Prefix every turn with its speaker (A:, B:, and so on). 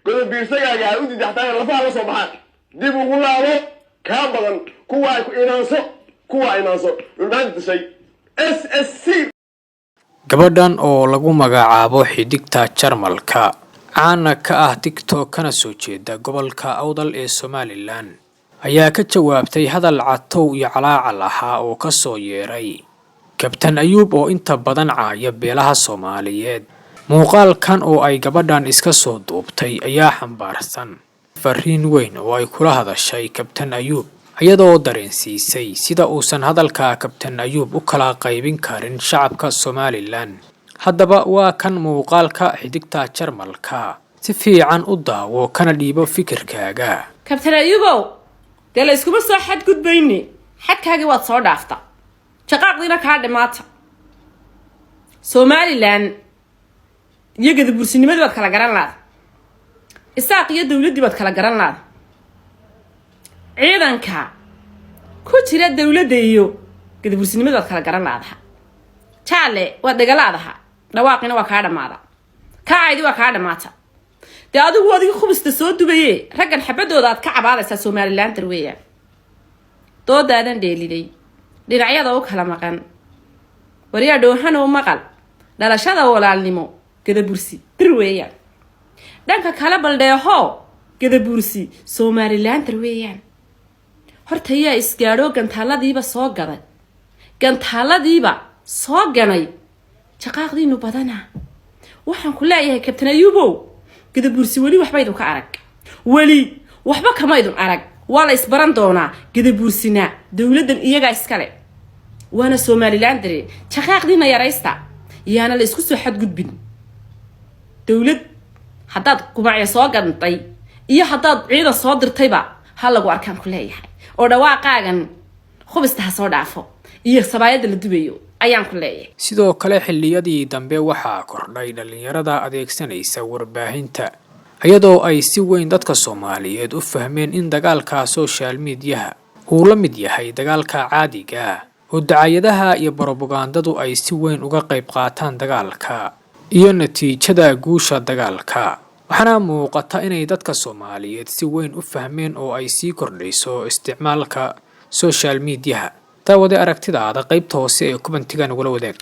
A: Godobiirsagaaga ha u diida xataa inay lafaha la soo baxaan. Dib ugu laabo kaa badan kuwa ay ku inaanso, kuwa inaanso Dhulbahanta dishay SSC.
B: Gabadhan oo lagu magacaabo Xidigta Jarmalka, caana ka ah TikTok, kana soo jeeda gobolka Awdal ee Somaliland, ayaa ka jawaabtay hadal catow iyo calaacal ahaa oo kasoo yeeray Kabtan Ayuub oo inta badan caaya beelaha Soomaaliyeed. Muuqaalkan oo ay gabadhan iska soo duubtay ayaa xambaarsan fariin weyn oo ay kula hadashay Kabtan Ayuub, iyadoo dareensiisay sida uusan hadalka Kabtan Ayuub u kala qaybin karin shacabka Somaliland. Haddaba waa kan muuqaalka Xidigta Jarmalka, si fiican u daawo kana dhiibo fikirkaaga.
C: Kabtan Ayubow, dee la iskuma soo xadgudbayne, xadkaagii waad soo dhaafta, jaqaaqdiina kaa dhimaata. Somaliland iyo Gadabursinimadii baad kala garan laada, Isaaq iyo dowladdii baad kala garan laada, ciidanka ku jira dowladda iyo Gadabursinimadi baad kala garan laadaha. Jaale, waad dhegalaadaha, dhawaaqina waa kaa dhamaada, kaacaydi waa kaa dhamaata. Dee adigu adiga khubista soo dubaye, raggan xabadooda aad ka cabaadaysaa Somalilander weeyaan. Doodaadan dheeliday dhinacyada u kala maqan, waryaa dhoohanow maqal, dhalashada walaalnimo Gadabursi dir weeyaan. Dhanka kale baldheeho, Gadabursi Somalilander weeyaan. Horta yaa isgaadho? Gantaaladiiba soo gaday, gantaaladiiba soo ganay, jaqaaqdiinu badana. Waxaan ku leeyahay, Kabtan Ayuubow, Gadabursi weli waxba idin ka arag, weli waxba kama idin arag. Waa la isbaran doonaa. Gadabuursina dowladdan iyagaa iskale, waana Somalilandare. Jaqaaqdiina yaraysta, yaana la isku soo xadgudbin. Dowlad haddaad gumacya soo gantay iyo haddaad ciidan soo dirtayba, ha lagu arkaan ku leeyahay, oo dhawaaqaagan khubista ha soo dhaafo iyo sabaayadda la dubayo ayaan ku leeyahay.
B: Sidoo kale, xilliyadii dambe waxaa kordhay dhallinyarada adeegsanaysa warbaahinta, iyadoo ay si weyn dadka Soomaaliyeed u fahmeen in dagaalka social mediaha uu la mid yahay dagaalka caadiga ah, oo dacayadaha iyo brobagandadu ay si weyn uga qayb qaataan dagaalka iyo natiijada guusha dagaalka. Waxaana muuqata inay dadka Soomaaliyeed si weyn u fahmeen oo ay sii kordhayso isticmaalka social mediaha. Daawade, aragtidaada qaybta hoose ee commentiga nagula wadaag.